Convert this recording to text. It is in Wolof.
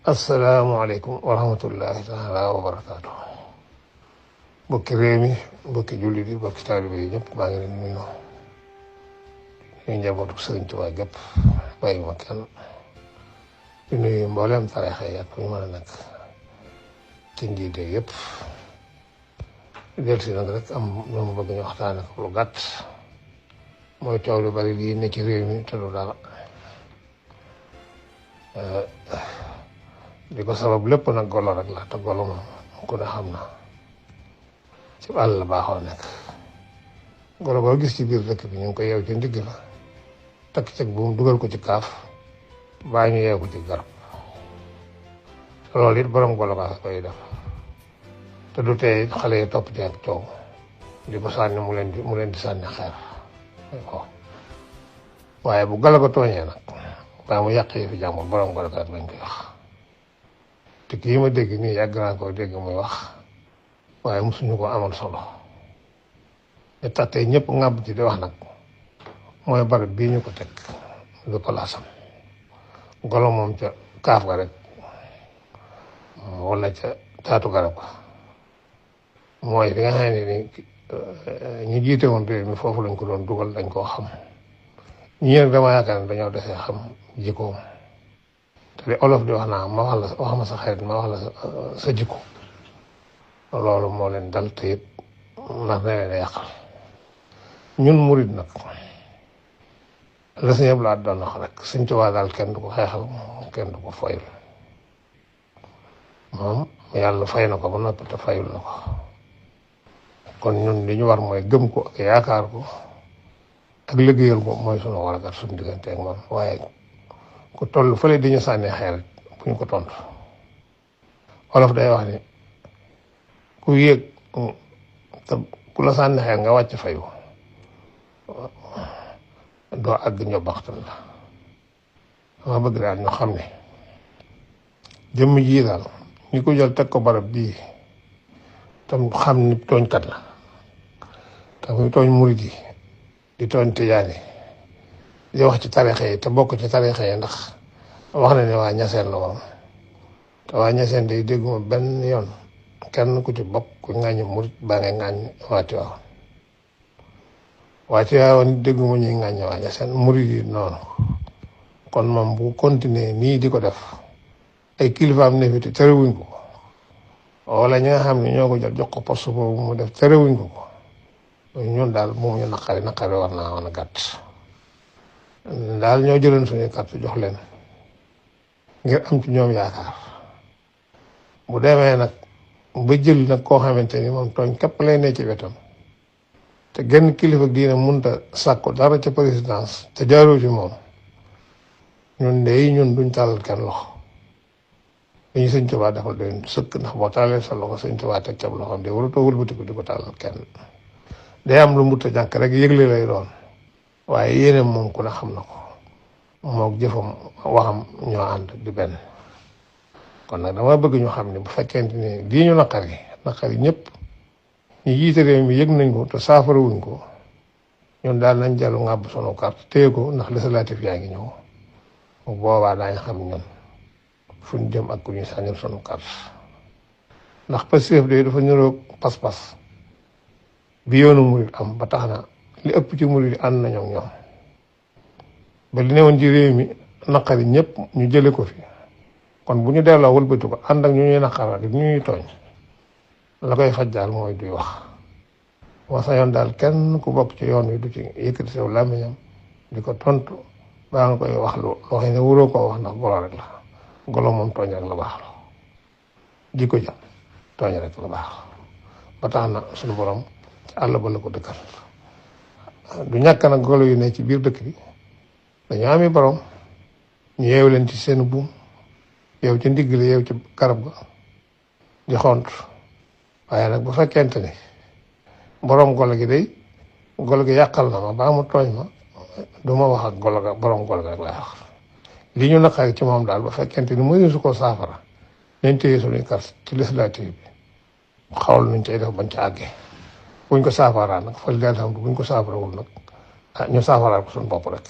asalaamaaleykum wa rahmatullahi taala wa barakaatu. Mbokki réew mi mbokki jullit yi mbokki taalibe yi ñëpp maa ngi leen nuyu ñuy njabootu Sëriñ Tuubaa gépp bàyyi ma kenn di nuyu mboolem tariixa yi ak fu ñu mën a nekk ci njiite yëpp del si nag rek am ñoo bëgg ñu waxtaane ko lu gàtt mooy coow lu bari lii ne ci réew mi te du dara di ko sabab lépp nag golo rek la te golo moom ku ne xam na ci àll la baaxoo nekk golo boo gis ci biir dëkk bi ñu ngi ko yeew ci ndigg la takk ceg bu mu dugal ko ci kaaf baa ñu yeew ko ci garab loolu it borom golo kaa koy def te du tey xale yi topp ci ak coow di ko sànni mu leen di sànni xeer ko waaye bu golo ko tooñee nag waaye mu yàq yi fi jàmbur borom golo kaa lañ koy wax te kii ma dégg nii yàgg naa ko dégg muy wax waaye mosuñu ko amal solo te tax tey ñëpp ŋàbb ci di wax nag mooy barab bii ñu ko teg du palaasam golo moom ca kaaf ga rek wala ca taatu garab ga mooy fi nga xam ne ni ñu jiite woon réew mi foofu lañ ko doon dugal dañ koo xam ñi nag dama yaakaar ne dañoo desee xam jikkoom te li olof di wax naa wax ma sa xarit ma wax la sa jikko loolu moo leen dal te it ndax ne leen a yàqal ñun murid nag la Sëñ Abdu Lahat doon wax rek Sëñ Tuubaa daal kenn du ko xeexal kenn du ko foyul moom yàlla fay na ko ba noppi te fayul na ko kon ñun li ñu war mooy gëm ko ak yaakaar ko ak liggéeyal ko mooy sunu waragat suñu diggante ak moom waaye ku toll fële di ñu sànni xeer bu ñu ko tontu wolof day wax ni ku yéeg te ku la sànni xeer nga wàcc fayu doo àgg ñobaxtan la dama bëgg daal ñu xam ne jëmm jii daal ñi ko jël teg ko barab bii tam xam ni tooñkat la te muy tooñ murid yi di tooñ tijaan yi di wax ci tariixa yi te bokk ci tariixa yi ndax wax na ne waa ñaseen la moom te waa ñaseen day dégguma benn yoon kenn ku ci bokk ku ŋàññi murid baa ngay ŋàññi waa Tiwaawan dégguma ñuy ŋàññi waa ñaseen murid yi noonu kon moom bu continuer nii di ko def ay kilifaam ne fi te terewuñ ko wala ñi nga xam ne ñoo ko jël jox ko poste boobu mu def terewuñ ko ñun daal moom ñu naqari war naa woon a gàtt daal ñoo jëloon suñuy carte jox leen ngir am ci ñoom yaakaar bu demee nag ba jël nag koo xamante ni moom tooñ képp lay ne ci wetam te genn kilifa diine munta sàkku dara ca présidence te jaaroo ci moom ñun duñ tàllal kenn loxo dañu Sëñ Tuubaa defal doon sëkk ndax boo tàllee sa loxo Sëñ Tuubaa teg ca loxoom de warutoo wëlbatiku di ko tàllal kenn day am lu mutta jànk rek yëgle lay doon waaye yéeneem moom ku ne xam na ko moog jëfam waxam ñoo ànd di benn kon nag dama bëgg ñu xam ne bu fekkente ni lii ñu naqari ñëpp ñu jiite réew mi yëg nañ ko te saafara wuñ ko ñun daal nañ jàllu ngàbb sunu carte téye ko ndax législatif yaa ngi ñëw bu boobaa daañ xam ñun fu ñu jëm ak ku ñuy sànnil sunu carte ndax Pastef de dafa niroog pas-pas bi yoonu murid am ba tax na li ëpp ci murid yi ànd nañoo ak ñoom ba li newoon ci réew mi naqari ñëpp ñu jële ko fi kon bu ñu delloo wëlbati ko ànd ak ñu ñuy naqaral ñu ñuy tooñ la koy faj daal mooy duy wax moo sa yoon daal kenn ku bokk ci yoon wi du ci yëkkati sew làmmiñam di ko tontu baa nga koy wax loo xam ne wuroo koo wax ndax golo rek la golo moom tooñ rek la baax la jikko ja tooñ rek la baax ba tax na suñu borom ci àll ba la ko dëkkal du ñàkk nag golo yu ne ci biir dëkk bi dañoo ami borom ñu yeew leen ci seen buum yeew ci ndigg la yeew ci garab ga di xont waaye nag bu fekkente ni borom golo gi day golo gi yàqal na ma baa mu tooñ ma du ma wax ak golo ga borom golo ga rek laay wax li ñu naqari ci moom daal ba fekkente ni mënu su ko saafara nañ téye suñuy carte ci législative bi xawal nuñ cay def bañ ca àggee buñ ko saafaraa nag fal daal xam buñ ko saafarawul nag ñu saafaraal ko suñu bopp rek